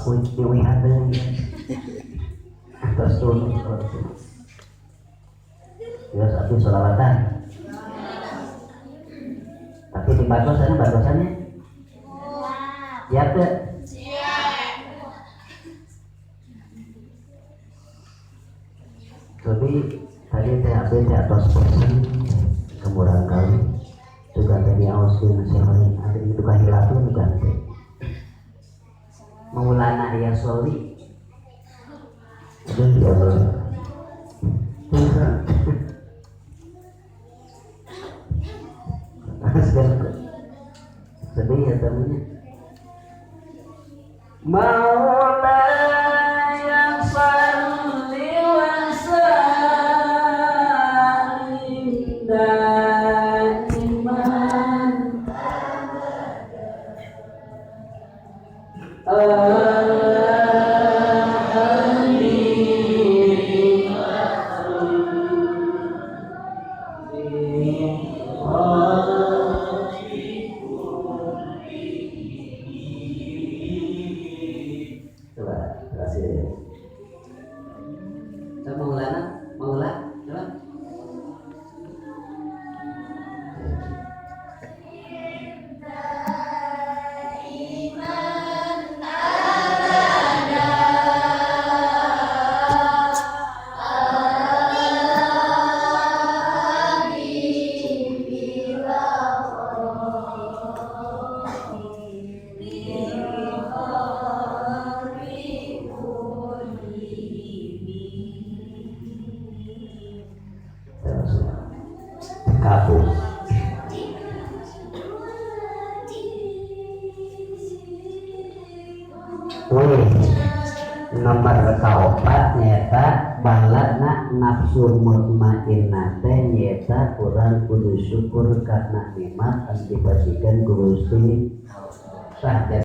Aku diwihan deui. Atos turun. Ya, abdi sholawatan. Tapi di batosannya batosannya. Siap teu? Siap. Jadi tadi teh abdi teh atos bosen kemurang kali juga tadi aoskeun nasihat ada itu kahilafeun juga teh. Maulana ya soli. Aduh ya Allah. Sedih ya temennya. Maulaya salli wa sallim daiman ala Coba, kasih. Coba Maulana, Maula, coba. Daiman abada ala habibika khairil khalqi kullihim. Terus. Kabur. Wih, nomor kaopat nyaeta baladna nafsu mutmainnah teh nyaeta urang kudu syukur karena nikmat anu dibasikeun ku Gusti. Tah.